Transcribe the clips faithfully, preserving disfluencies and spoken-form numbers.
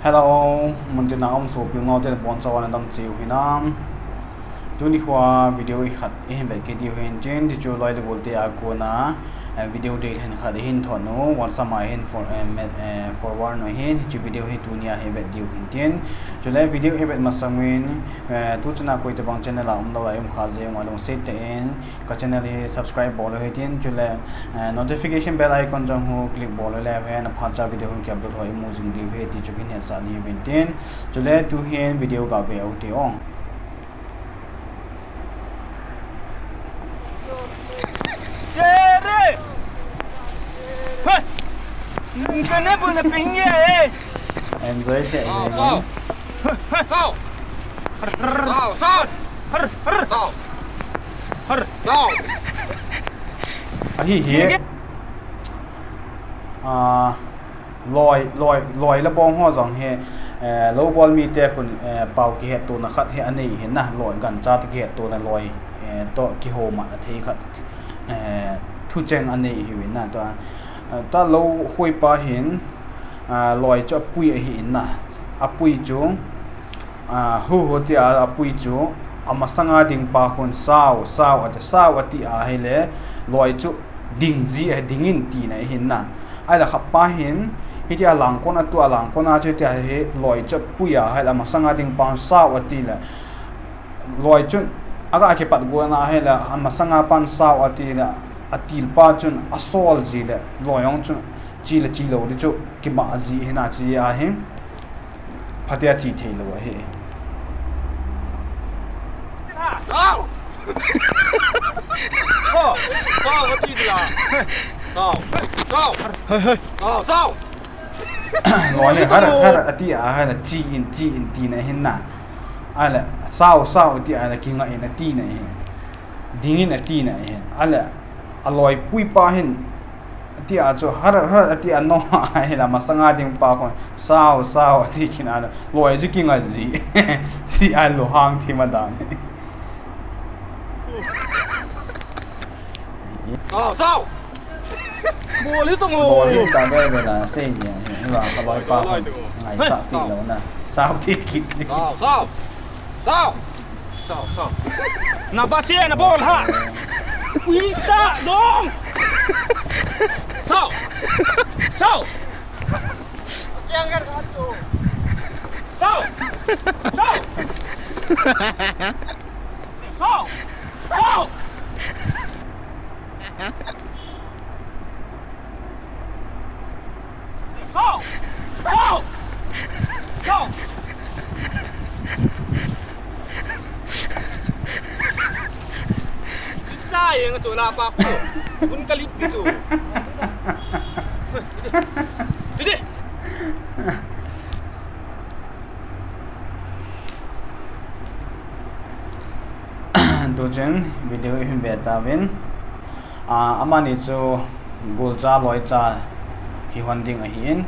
Hello, muntina um sopi unaote nabonchauvin adamcheh u hinam. Tuni khoa video ikhat ihin vet kit diu hintin, tichu loi le golte a kona, eh, video deilhen khat ihin thot u, WhatsApp a ihin for-, eh, me-, eh, forward u ahin, hiche video hi tunia hi vet diu hintin. Chule video ivet masangin, eh, tuchana koitobang channel a umlou a ium kha jeh uva lungset tah in, ka channel hi subscribe bol u hitin, chule, eh, notification bell icon jong hi click bol u le, hena phatcha video hi ki upload ho imu jing diu ahi ti chu kahin hetsah diu hintin. Chule tuhin video gave u hite. Enjoy the, enjoy. Sao. Sao. Sao. Sao. Sao. Ahi hi. Ah, loi, loi, loi le bong ho jong hi, eh, lou bol mite khun, eh, pao kihettona khat hi anei ahin na, loi gancha te kihettona loi, eh, toh kihouna thei khat, eh, thucheng anei ahiuvin na, ta, ta lou hoipa hin, ah, loi chu apui ahin na, apui chu, ah, hu hu tia apui chu, amasanga ding pa khun sao, sao ati, sao ati ahile, loi chu ding ji, eh, dingin tina ahin na. Ahile khat pa hin, hitia langkon a tua, langkon a chu tia hi loi chu apui ahile, amasanga ding pa sao ati le, loi chun aga kipat gon ahile, amasanga pan sao ati le, atil pa chun asol ji le, loi jong chun chi le chi lou di chu kima ji ahin na, chi ahi. Phatea chi thei lou ahi. Sao! Sao, sao, sao, sao. Sao, sao. Sao, sao. Loi hi har, har ati ahile chi in, chi in tina ahin na. Ahile sao, sao ati ahile kinga in atina ahi. Dingin atina ahi. Ahile aloi pui pa hin Ati a chu, har, har, ati a no, ahile masanga ding pa khun, sao, sao, ati khin a, loi chu kinga ji. Si a lunghang thim a dan. Sao, sao. Bol hi tong o. Bol hi ta be be la, sei ni, hi, hi va, ka loi pa khun, ngaisah pi lou na. Sao ti kit ji. Sao, sao. Sao. Sao, sao. Na ba che na bol ha. Ui ta dong. Sao. Sao. Sao. Sao. Sao. Sao. Sao! Sao! Sao! Sa yang tu la pa ko. Kun kalip gitu. Jadi. Tuchun video i hin ve tauvin. Ah, amani chu golcha loicha hi hon ding ahin.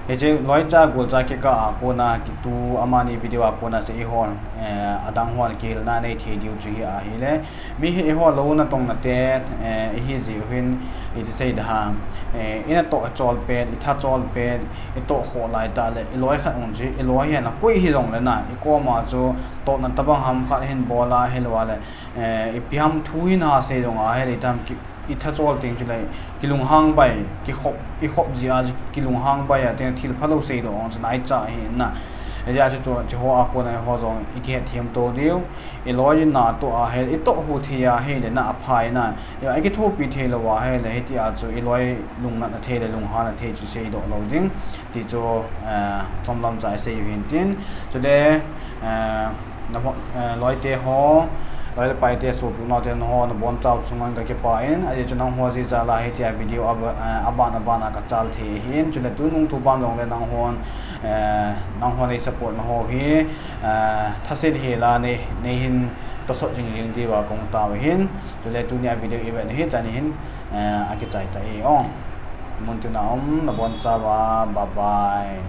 Hiche loicha golcha kikah a kona kitu amani video a kona chu i hon, eh, adang hon kihilna nei thei diu chu hi ahile. Mi hi i hon lou na tong na te, eh, i hi ji u hin i ti sei da ha. Eh, i na toh chol pen, i tha chol pen, i toh kho lai ta le, i loi khat un chu, i loi hi na koi hi jong le na, i koma chu toh na tabang ham khat hin bol a hi lou a le, eh, ipi ham thu hi na sei jong a hi le tam ki, i tha chol teng chu le, kilunghang bai, kikhop, i khop ji a chu kilunghang bai a teng thil phalou sei doh ong chu nai cha hi na. Hijeh a chu chu, chu ho a kona ho jong i kihet them to diu. I loi na toh a hi, i toh hu thei a hi le na a phai na. I, i kithopi thei lou a hi le, hiti a chu i loi lungnatna thei le lunghanna thei chu sei doh lou ding. Ti chu, eh, chomlam cha i sei u hin tin. Chule, eh, na ho, eh, loi te ho, loi le pai te sopi unau te ho na bonchau chunga ka kipah in. Ajeh chu nang ho jeh jal a hiti a video a, eh, aban aban a ka chal thei hin. Chule tunung thu ban jong le nang hon, eh, nang hon ei support na ho hi, eh, thasel hi la nei, nei hin tosot jing jing diu a kong tao hin. Chule tunia video i vet na hi chan hin, eh, a kichai ta e ong. Mun tina um na bonchau va, bye bye.